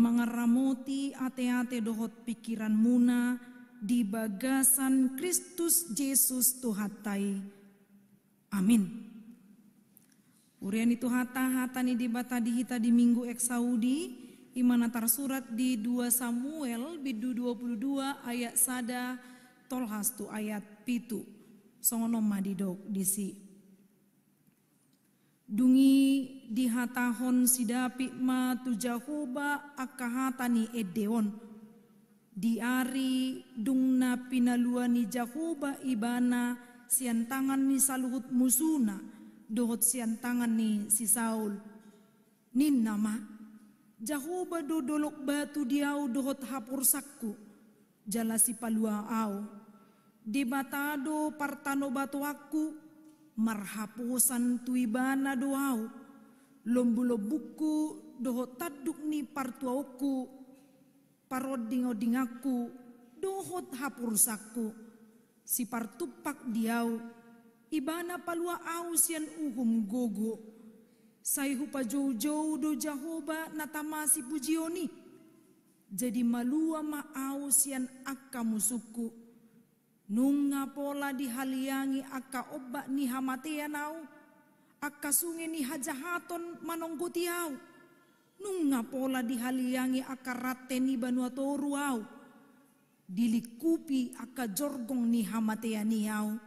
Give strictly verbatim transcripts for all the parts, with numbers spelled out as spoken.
Mangaramoti ateate dohot pingkiranmuna di bagasan Kristus Jesus Tuhanta i. Amin. Huria ni Tuhanta, hata ni Debata di hita di Minggu Exaudi, i ma na tarsurat di dua Samuel bindu dua pulu dua ayat sada tolhas tu ayat pitu. Songon on ma didok disi. Dung i dihatahon si Daud ma tu Jahowa angka hata ni ende on. Di ari dung na pinalua ni Jahowa ibana sian tangan ni saluhut musuna dohot sian tangan ni si Saul. Ninna ma, Jahowa do dolok batu di ahu dohot haporsangku, jala sipalua ahu. Debata do partanobatoanku, marhaposan tu ibana do ahu. Lombulombungku dohot tanduk ni partuaonku, parondingondinganku dohot haporsangku, sipartumpak di ahu, ibana palua ahu sian uhum gogo. Sai hupajoujou do Jahowa na tama sipujion i. Jadi malua ma ahu sian angka musungku. Nunga pola dihaliangi angka ombak ni hamatean ahu, angka sunge ni hajahaton manonggoti ahu. Nunga pola dihaliangi angka rante ni banua toru ahu, dilingkupi angka jorgong ni hamatean i ahu.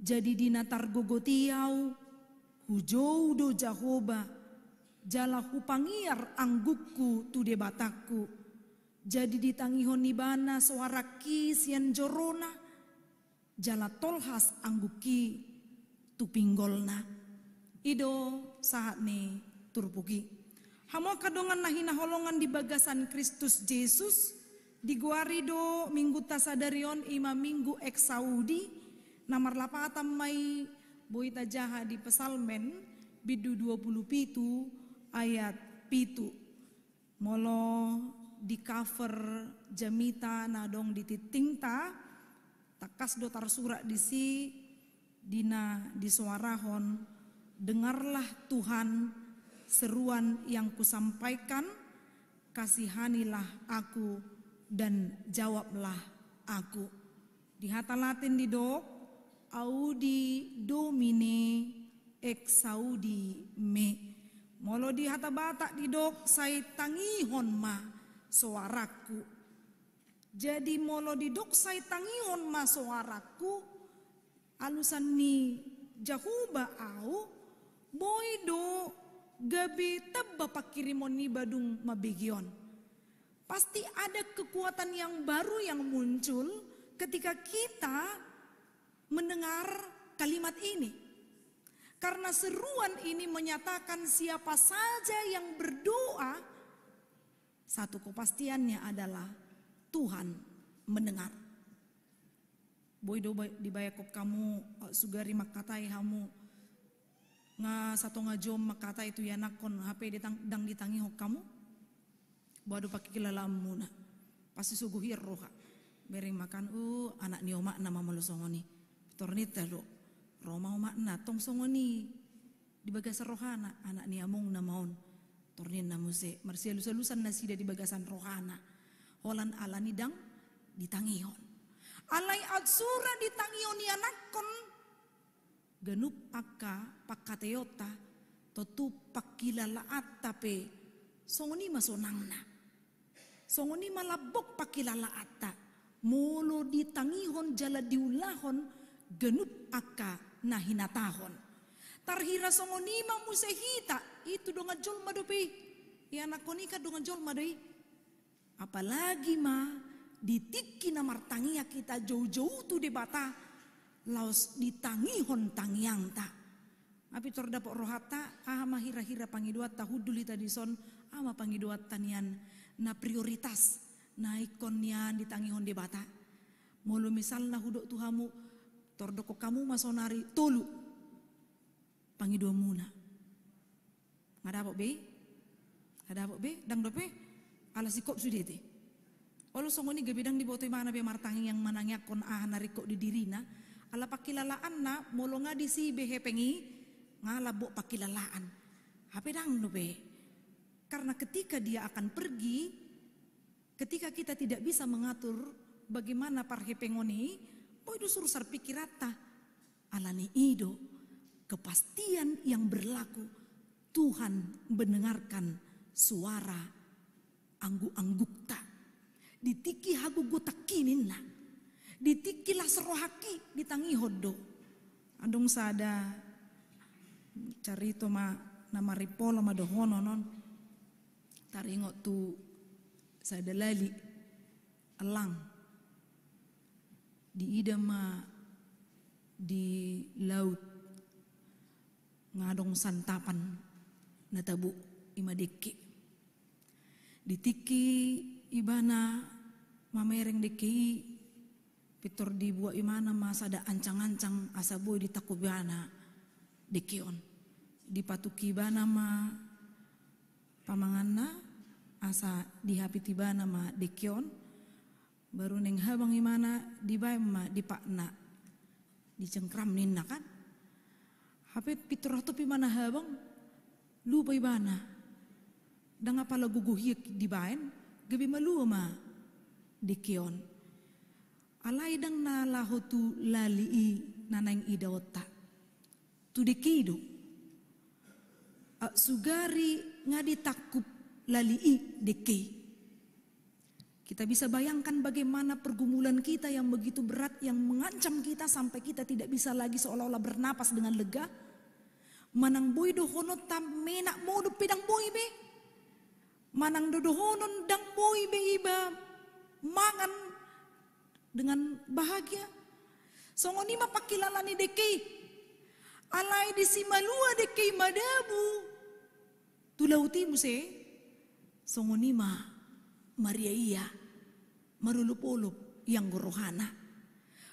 Jadi di na targogot i ahu, hujou do Jahowa, jala hupangiar anggukku tu Debatangku. Jadi ditangihon ibana soarangki sian jorona, jala tolhas anggukki tu pinggolna. I do sahat ni turpuk i. Hamu angka dongan na hinaholongan di bagasan Kristus Jesus, digoari do minggunta sadari on i ma Minggu Exaudi, na marlapatan ma i boi tajaha di Psalmen bindu dua pulu pitu ayat pitu. Molo di cover jamita na adong di tingtingta, tangkas do tarsurat disi di na disoarahon, "Dengarlah Tuhan seruan yang kusampaikan, kasihanilah aku dan jawablah aku." Di hata Latin didok, "Audi Domine exaudi me." Molo di hata Batak didok, "Sai tangihon ma soarangku." Jadi molo didok, "Sai tangihon ma soarangku," alusan ni Jahowa ahu, boi do gabe tamba pangkirimon niba dung mambege on. Pasti ada kekuatan yang baru yang muncul ketika kita mendengar kalimat ini. Karena seruan ini menyatakan siapa saja yang berdoa, satu kepastiannya adalah Tuhan mendengar. Boi do ba-, dibayangkon hamu, eh, sugari mangkatai hamu, nga satonga jom mangkatai tu ianakhon, hape ditang-, ndang ditangihon hamu? Boha do pangkilalaanmuna? Pasti so gohian roha. Bereng ma kan, uh, anak ni omakna ma molo songon i. Tor ninta do, ro ma omakna, tong songon i. Di bagasan rohana, anak ni amongna ma on. Tor ninna muse, marsialusalusan nasida di bagasan rohana. Holan alani ndang ditangihon. Alai aut sura ditangihon ianakhon, ganup angka pangkataionta, tontu pangkilalaanta pe songon i ma sonangna. Songon i ma lambok pangkilalaanta, molo ditangihon jala diulahon ganup angka na hinatahon. Tarhira songon i ma muse hita, i tu dongan jolma dope i. Ianakhon i kan dongan jolma do i. Apalagi ma di tingki na martangiang hita joujou tu Debata, laos ditangihon tangiangta. Nga pintor dapot rohanta, aha ma hirahira pangidoanta, hundul hita dison, aha ma pangidoanta nian na prioritas, na ingkon nian ditangihon Debata. Molo misalna hudok tu hamu, tor dokkon hamu ma sonari tolu pangidoanmuna. Nga dapot be? Nga dapot be? Ndang dope? Ala singkop sude te. Olo songon i gabe ndang diboto ibana be martangiang manangiangkon aha na ringkot di dirina. Ala pangkilalaanna, molo nga disi be hepeng i, nga lambok pangkilalaan. Hape ndang dope? Karena ketika dia akan pergi, ketika kita tidak bisa mengatur bagaimana parhepengon i, boi do sursar pikiranta. Alani i do kepastian yang berlaku, Tuhan mendengarkan suara anggu-anggukta. Di tingki hagogotanki ninna, di tingki las rohangki ditangihon do. Adong sada carito ma na maripolo ma dohonon on. Taringot tu sada lali elang. Diida ma di laut nga adong santapan na tabo, i ma dengke. Di tingki ibana mamereng dengke i, pintor dibuat ibana ma sada ancang-ancang asa boi ditangkup ibana dengke on. Dipatuki ibana ma pamanganna asa dihapit ibana ma dengke on. Baru naeng habang ibana dibaen ma di patna, dicengkram ninna kan. Hape pintor hatop ibana habang, lupa ibana. Ndang apala gogo hian dibaen, gabe malua ma dengke on. Alai ndang na laho tu lali i na naeng idaonta, tu dengke i do. Sugari nga ditangkup lali i dengke i. Kita bisa bayangkan bagaimana pergumulan kita yang begitu berat, yang mengancam kita sampai kita tidak bisa lagi seolah-olah bernapas dengan lega. Manang boi dohononta menak modom pe ndang boi be. Manang do dohonon ndang boi be iba mangan dengan bahagia. Songon i ma pangkilalaan ni dengke i. Alai disi malua dengke i madabu tu laut i muse, songon i ma mariaia, marolop-olop ianggo rohana.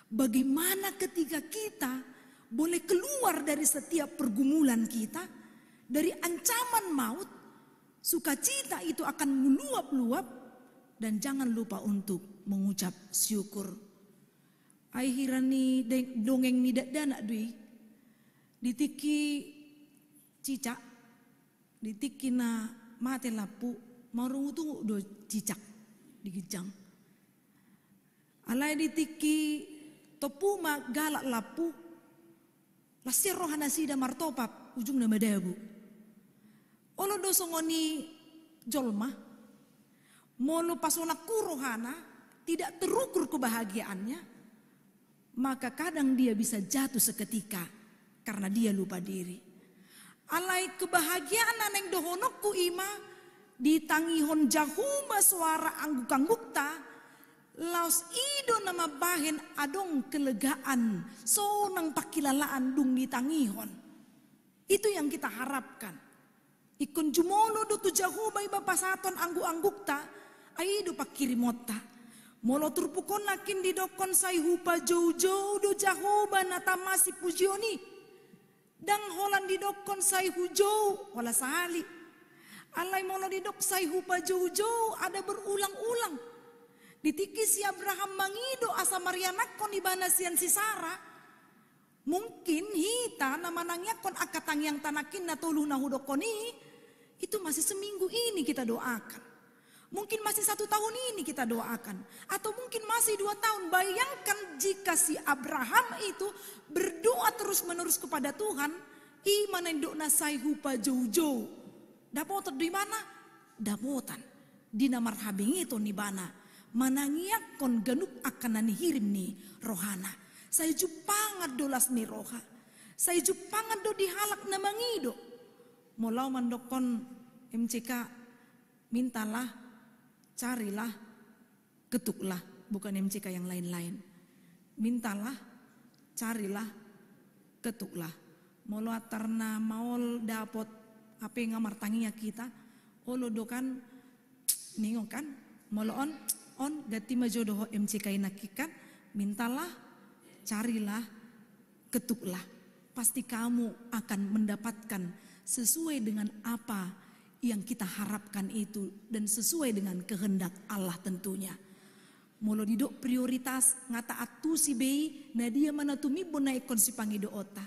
Bagaimana ketika kita boleh keluar dari setiap pergumulan kita, dari ancaman maut, sukacita itu akan meluap-luap, dan jangan lupa untuk mengucap syukur. Ai hira ni deng-, dongeng ni dakdanak do i, di tingki cicak, di tingki na mate lampu, marungut-ungut do cicak di ginjang. Alai di tingki tompu ma galak lampu, las sian roha nasida martopap, ujungna madabu. Olo do songon i jolma, molo pasonangku rohana tidak terukur kebahagiaannya, maka kadang dia bisa jatuh seketika karena dia lupa diri. Alai kebahagiaan na naeng dohononku i ma ditangihon Jahowa soara angguk-anggukta, laos i do na mambahen adong kelegaan, sonang pangkilalaan dung ditangihon. Itu yang kita harapkan. Ingkon jumolo do tu Jahowa iba pasahathon angguk-anggukta, ai i do pangkirimonta. Molo turpuk on nangkin didokkon sai hupajoujou do Jahowa na tama sipujion i. Ndang holan didokkon sai hujou, holan sahali. Alai molo didok sai hupajoujou, ada berulang-ulang. Di tingki si Abraham mangido asa marianakhon ibana sian si Sara, mungkin hita na manangiangkon angka tangiangta nangkin na tolu na hudokkon i, itu masih seminggu ini kita doakan. Mungkin masih satu tahun ini kita doakan. Atau mungkin masih dua tahun. Bayangkan jika si Abraham itu berdoa terus-menerus kepada Tuhan, i ma na nidokna sai hupajoujou. Dapotan do ibana? Dapotan. Di na marhabengeton ibana manangiangkon ganup angka na nihirim ni rohana. Sai jumpangan do las ni roha. Sai jumpangan do di halak na mangido. Molo au mandokkon M C K, mintalah, carilah, ketuklah. Bukan M C K yang lain-lain. Mintalah, carilah, ketuklah. Molo antar na maol dapot, hape nga martangiang hita, olo do kan, ningon kan, molo on, on, ganti ma jo dohot M C K i nangkin kan, mintalah, carilah, ketuklah. Pasti kamu akan mendapatkan sesuai dengan apa yang kita harapkan itu dan sesuai dengan kehendak Allah tentunya. Molo didok prioritas, nga taantusi be i, na dia ma na tumimbo na ingkon sipangidoonta.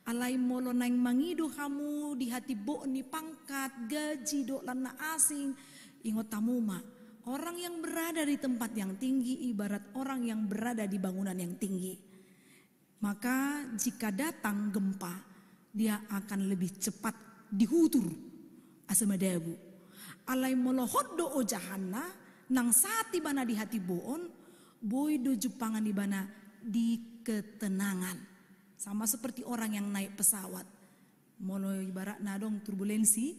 Alai molo naeng mangido hamu di hatimboon ni pangkat, gaji, dohot na asing, ingot hamu ma, orang yang berada di tempat yang tinggi ibarat orang yang berada di bangunan yang tinggi. Maka jika datang gempa, dia akan lebih cepat dihutur asa madabu. Alai molo hot do ojahanna, nang sahat ibana di hatimboon, boi do jumpangan ibana di ketenangan. Sama seperti orang yang naik pesawat. Molo ibaratna adong turbulensi,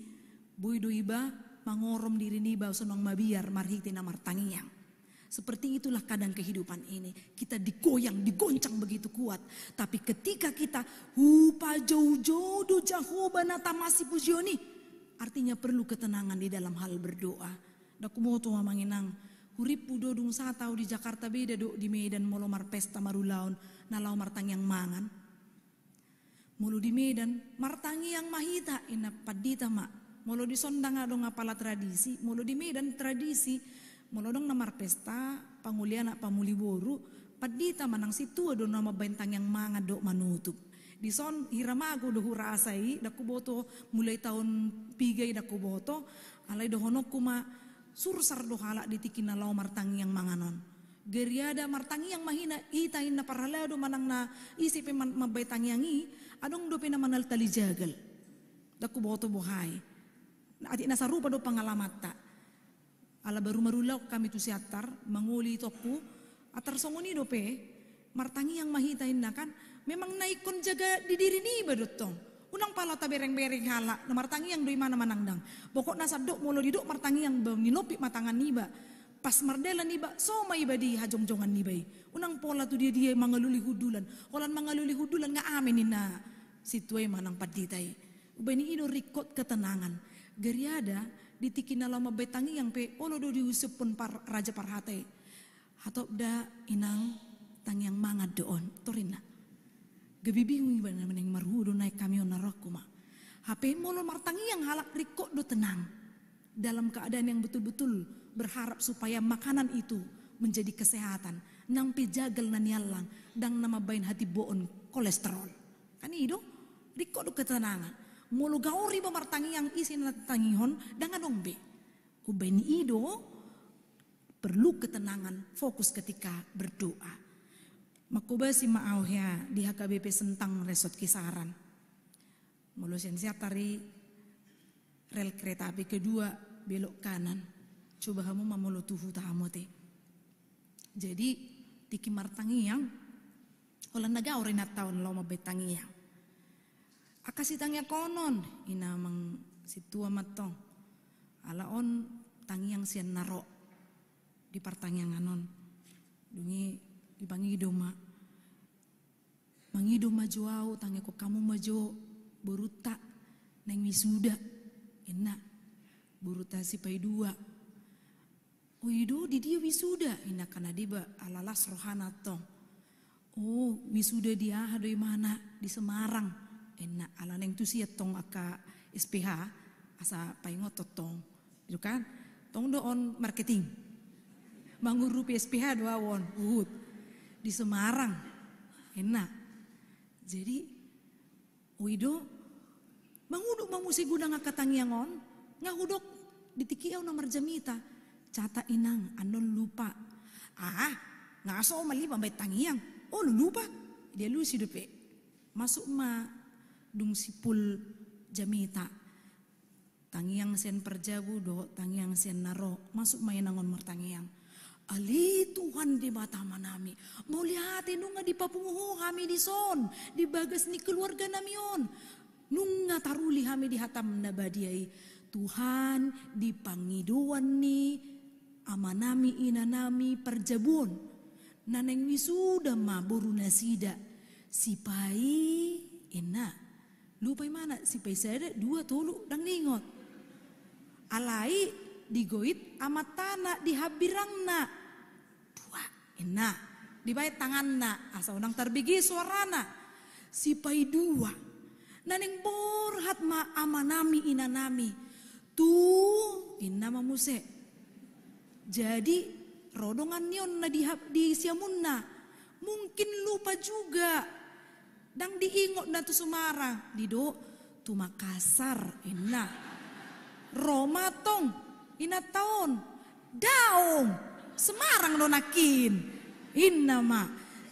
boi do iba mangorom diri niba sonang mabiar marhite na martangiang. Seperti itulah kadang kehidupan ini. Kita digoyang, digoncang begitu kuat. Tapi ketika kita hupajoujou do Jahowa na tama sipujion i, artinya perlu ketenangan di dalam hal berdoa. Ndang huboto, amang inang, hurippu do dung sahat au di Jakarta, beda do di Medan molo marpesta marulaon na laho martangiang mangan. Molo di Medan, martangiang ma hita, inna pandita ma. Molo dison ndang adong apala tradisi, molo di Medan tradisi, molo adong na marpesta, pangoli anak pamuli boru, pandita manang sintua do na mambahen tangiang mangan dohot manutup. Dison hira mago do hurasa i, ndang huboto mulai taon piga i, ndang huboto, alai dohononku ma, sursar do halak di tingki na laho martangiang mangan on. Gariada martangiang ma hita, inna parhalado manang na ise pe man-, mambahen tangiang i, adong dope na manaltali jagal. Ndang huboto boha i. Atik na sarupa do pangalamanta. Ala baru marulaon hami tu Siantar, mangoli tongku, antar songon i dope, martangiang ma hita, inna kan, memang na ingkon jaga di diri niba do tong. Unang pala tabereng-bereng halak, na martangiang do imana manang ndang. Pokokna sandok molo didok martangiang, ba, nilompit ma tangan niba. Pas mardalan iba, so ma iba di hajongjongan niba i. Unang pola tu dia-dia mangalului hundulan. Holan mangalului hundulan nga amen inna sintua i manang pandita i. Umbahen i do ringkot ketenangan. Gariada di tingki na laho mambahen tangiang pe, olo do diusuphon par-, raja parhata i. Hatop da, inang, tangiang mangan do on, torinna. Gabe bingung iba, na naeng marhua do naeng hami on, na rohangku ma. Hape molo martangiang halak, ringkot do tenang. Dalam keadaan yang betul-betul berharap supaya makanan itu menjadi kesehatan. Nang pe jagal na niallang, ndang na mambahen hatimboon kolesterol. Kan i do, ringkot do ketenangan. Molo gaor iba martangiang, ise na tangihon, ndang adong be. Umbahen i do, perlu ketenangan, fokus ketika berdoa. Mangkobasi ma au hea di H K B P Sentang Resort Kisaran. Molo sian Siantar i rel kereta api kedua, belok kanan. Coba hamu ma molo tu huta hamu ate. Jadi, tingki martangiang, holan na gaor inanta on laho mambahen tangiang. Angka sitangiangkonon, inna amang sintua ma tong. Ala on tangiang sian na ro di partangiangan on. Dung i dipangido ma. Mangido ma jo au, tangiangkon hamu ma jo borunta naeng wisuda, inna. Borunta si Paidua. O i do, di dia wisuda, inna, kan adong iba ala las rohana tong. O, wisuda di aha do imana, di Semarang, inna, ala naeng tusi tong angka S P H, asa paingoton tong. Itu kan, tong do on marketing. Mangurupi S P H do au on, huhut. Di Semarang, inna. Jadi, o i do, mangudut ma muse godang angka tangiang on, nga hudok di tingki i au na marjamita. Catat inang, annon lupa. Ah, nga so mali mambahen tangiang. O, lupa. Dialusi dope. Masuk ma dung simpul jamita. Tangiang sian parjabu dohot tangiang sian na ro, masuk ma inang on martangiang. Ale Tuhan Debata Amanami, mauliate nunga dipapungu Ho hami dison, di bagas ni keluarganami on. Nunga taruli hami di hataM na badia i. Tuhan, di pangidoan ni amanami inanami parjabu on, na naeng wisuda ma boru nasida, si Pai, inna. Lupa imana, si Pai sada, dua, tolu, ndang niingot. Alai digoit amantana di hambirangna. Dua, inna. Dibahen tanganna, asa unang tarbege suarana. Si Pai dua. Na naeng borhat ma amanami inanami. Tu, inna ma muse. Jadi, ro donganni on na di hap-, di siamunna. Mungkin lupa juga. Ndang diingot na tu Sumarang, didok tu Makassar, inna. Ro ma tong, inanta on, daong, Semarang do nangkin, inna ma.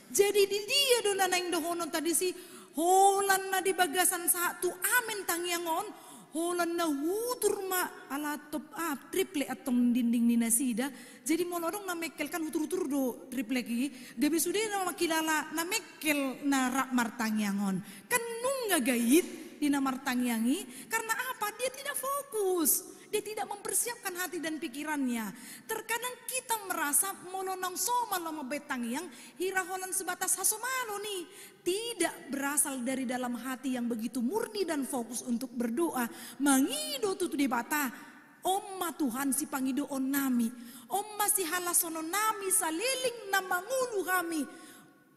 Jadi di dia do na naeng dohononta disi, holan na di bagasan sahat tu amen tangiang on, holan na hutur ma ala top up, triplek antong dinding ni nasida. Jadi molo adong na mengkel kan hutur-hutur do triplek i. Gabe sude na mangkilala na mengkel na rap martangiang on. Kan nunga gait di na martangiang i. Karena apa? Dia tidak fokus. Dia tidak mempersiapkan hati dan pikirannya. Terkadang kita merasa molo naung somal laho mambahen tangiang, hira holan sebatas hasomalon i. Tidak berasal dari dalam hati yang begitu murni dan fokus untuk berdoa. Mangido tu Debata. On ma Tuhan sipangidoonnami. On ma sihalasononnami saleleng na mangolu hami.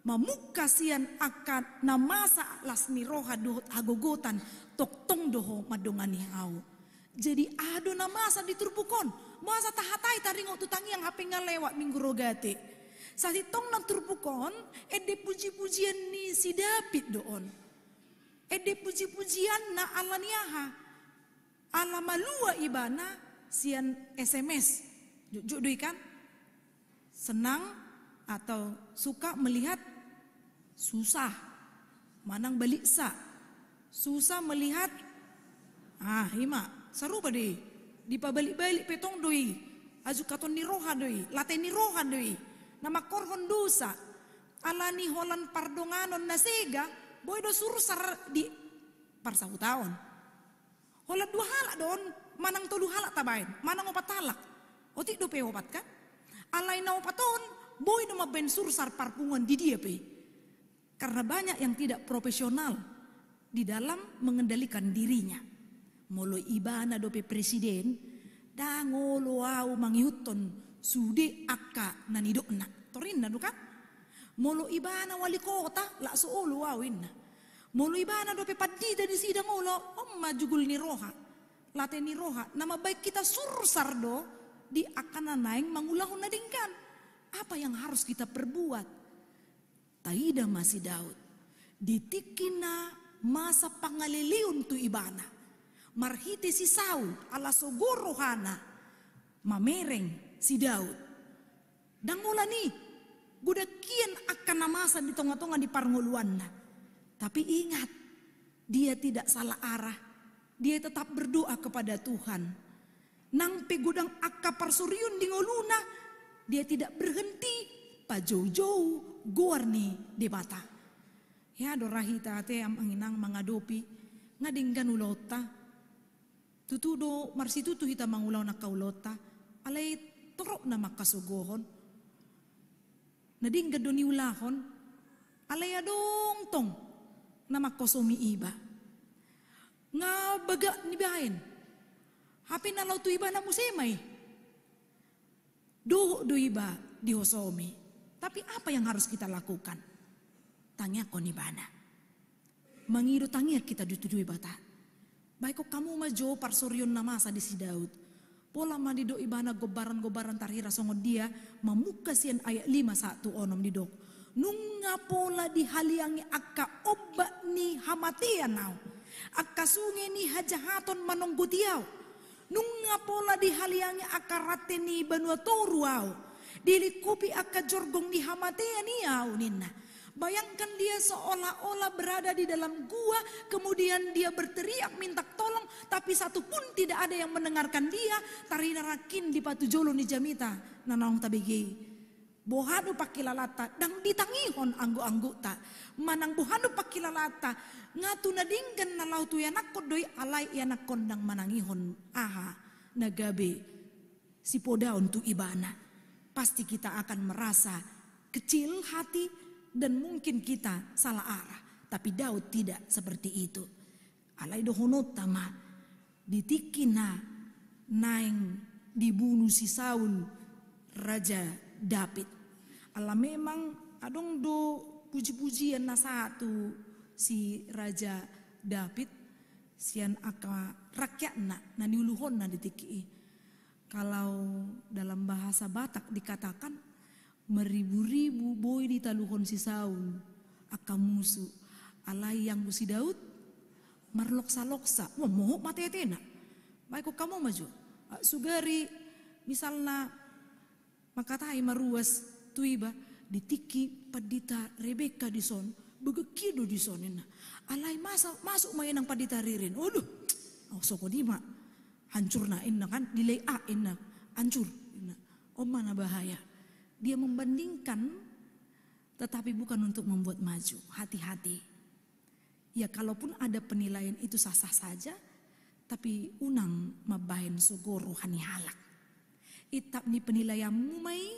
Mamungka sian angka na masa las ni roha dohot hagogotan, tongtong do Ho mandongani hau. Jadi aha do na masa di turpuk on? Masa tahatai taringot tu tangiang hape nga lewat Minggu Rogate. Sasintongna turpuk on, ende puji-pujian ni si David do on. Ende puji-pujianna ala ni aha? Ala malua ibana sian S M S. Jujur do i kan? Senang atau suka melihat susah, manang baliksa. Susah melihat, ah, ima, sarupa do i. Dipabalik-balik pe tong do i. Ajungkaton ni roha do i, late ni roha do i. Na mangkorhon dosa. Ala ni holan pardonganon na sega, boi do sursar di parsahutaon. Holan dua halak do on, manang tolu halak tabaen, manang opat halak. Otik dope opat kan? Alai na opat on, boi do mambaen sursar parpunguan di dia pe. Karena banyak yang tidak profesional di dalam mengendalikan dirinya. Molo ibana dope presiden, ndang olo au mangihuthon sude angka na nidokna. Torinna do kan? Molo ibana wali kota, lak so olo au inna. Molo ibana dope pandita disi ndang olo, on ma jugul ni roha. Late ni roha, na mambaen hita sursar do di angka na naeng mangulahon na denggan. Apa yang harus kita perbuat? Taida ma si Daud. Di tingki na masa pangaleleon tu ibana. Marhite si Saul, ala sogo rohana, mamereng si Daud. Ndang holan i, godang hian angka na masa di tonga-tonga ni parngoluanna. Tapi ingat, dia tidak salah arah. Dia tetap berdoa kepada Tuhan. Nang pe godang angka parsorion di ngoluna, dia tidak berhenti pajoujou goar ni Debata. Ia do ra hita ate amang inang mangadopi, nga denggan ulaonta. Tutu do marsitutu hita mangulahon angka ulaonta, alai torop nama angka sogohon. Na denggan do niulahon, alai adong tong na mangkosomi iba. Nga bagak nibaen. Hape na laho tu ibana muse ma i. Dohot do iba dihosomi. Tapi apa yang harus kita lakukan? Tangiangkon ibana. Mangido tangiang hita tu Debata. Baen hamu ma jo parsorion na masa di si Daud. Pola ma didok ibana gombaran-gombaran tarhira songon dia, mamungka sian ayat lima sahat tu onom didok. Nunga pola dihaliangi angka ombak ni hamatean ahu. Angka sunge ni hajahaton manonggoti ahu. Nunga pola dihaliangi angka rante ni banua toru ahu. Dilingkupi angka jorgong ni hamatean i ahu ninna. Bayangkan dia seolah-olah berada di dalam gua, kemudian dia berteriak minta tolong, tapi satu pun tidak ada yang mendengarkan dia, tarhira nangkin di patujolo ni jamita na naung tabege i. Boha do pangkilalanta, ndang ditangihon anggo-anggota. Manang boha do pangkilalanta, nga tu na denggan na laho tu ianakkon do i, alai ianakkon ndang manangihon aha na gabe sipodaon tu ibana. Pasti kita akan merasa kecil hati dan mungkin kita salah arah. Tapi Daud tidak seperti itu. Alai dohononta ma, di tingki na naeng dibunu si Saul, Raja Daud. Ala memang adong do puji-pujian na sahat tu si Raja Daud, sian angka rakyatna na niuluhonna di tingki i. Kalau dalam bahasa Batak dikatakan, meribu-ribu boi ditaluhon si Saul angka musu, Alai anggo si Daud marloksa-loksa, wah, mohop ma tetena. Baik, kok kamu maju. Ah, sugari misalna mangkatai ma ruas tu iba, di tingki pandita Rebeka dison, bagak i do dison ninna. Alai masa, masuk ma inang pandita Ririn. Aduh, oh, songon i ma. Hancur na inna kan, delay a inna. Hancur inna. On ma na bahaya. Dia membandingkan, tetapi bukan untuk membuat maju. Hati-hati. Ya, kalaupun ada penilaian itu sah-sah saja, tapi unang mambahen sogo roha ni halak. Itap ni penilaianmu ma i,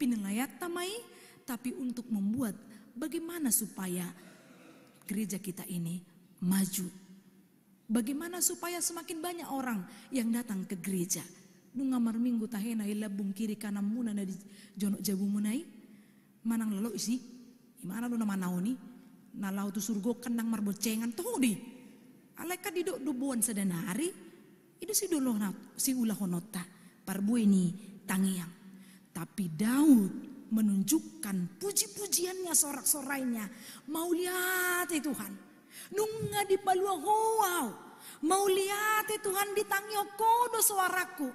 penilaianta ma i, tapi untuk membuat bagaimana supaya gereja kita ini maju. Bagaimana supaya semakin banyak orang yang datang ke gereja. Nunga marminggu tahe na i lambung kiri kananmuna na di jonok jabumuna i. Manang lalo isi, imana do na manaon i, na laho tu surgo kan ndang marboncengan, toho do i. Alai kan didok do boan sada nari, i do sidohononta, siulahononta, parbue ni tangiang. Tapi Daud menunjukkan puji-pujiannya, sorak-sorainya, mauliate Tuhan. Nunga dipalua Ho au. Mauliate Tuhan, ditangihon Ho do soarangku.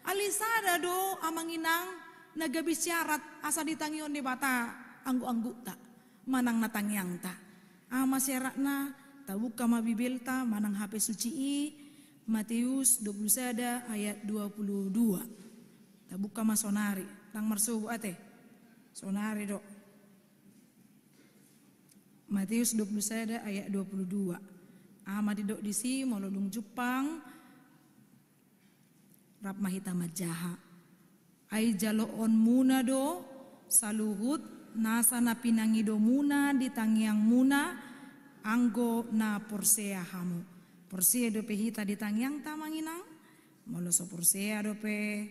Alai sada do amang inang na gabe syarat asa ditangihon Debata anggo-anggota manang na tangiangta. Aha ma syaratna? Tabuka ma Bibelta manang H P suci i, Mateus dua puluh sada ayat dua puluh dua. Tabuka ma sonari, ndang marsogot ate. Sonari do. Mateus dua puluh sada ayat dua puluh dua. Aha ma didok disi, molo dung jumpang, rap ma hita manjaha. Ai jaloonmuna do saluhut nasa na pinangidomuna di tangiangmuna, anggo na porsea hamu. Porsea dope hita di tangiangta, amang inang? Molo so porsea dope,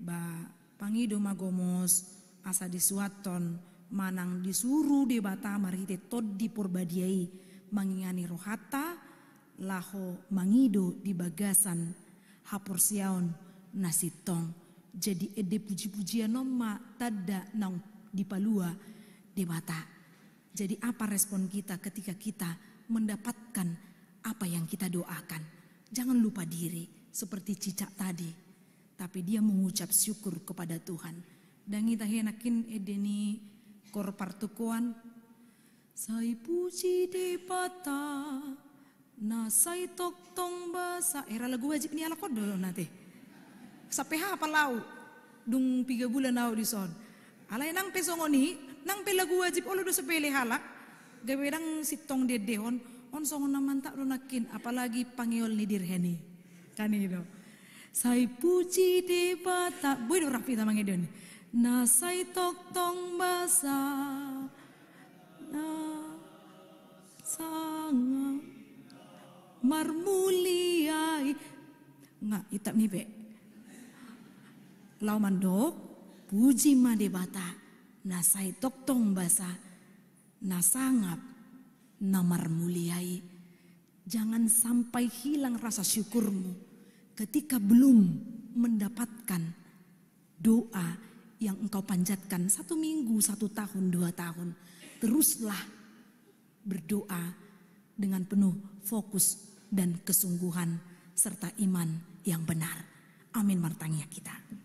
ba, pangido ma gomos asa disuathon manang disuru Debata marhite Tondi Porbadia i mangingani rohanta laho mangido di bagasan haporseaon na sintong. Jadi ende puji-pujian on ma tanda naung dipalua Debata. Jadi apa respon kita ketika kita mendapatkan apa yang kita doakan? Jangan lupa diri seperti cicak tadi. Tapi dia mengucap syukur kepada Tuhan. Ndang ita he nangkin ende ni kor partukoan. Sai puji Debata na sai tongtong basa. Era lagu wajib ni halak on do na ate. Sampe hapal au. Dung piga bulan au dison. Alai nang pe songon i, nang pe lagu wajib olo do sepele halak. Gabe ndang sintong diendehon. On songon na mantap do nangkin, apalagi pangeol ni dirhen i. Kan i do. Sai puji Debata. Boi do rap hita mangedehon i. Na sai tongtong basa. Na sangap marmulia i. Nga, itap ni pe. Laho mandok, puji ma Debata. Na sai tongtong basa. Na sangap. Na marmulia i. Jangan sampai hilang rasa syukurmu ketika belum mendapatkan doa yang engkau panjatkan satu minggu, satu tahun, dua tahun. Teruslah berdoa dengan penuh fokus dan kesungguhan serta iman yang benar. Amin. Martangiang hita.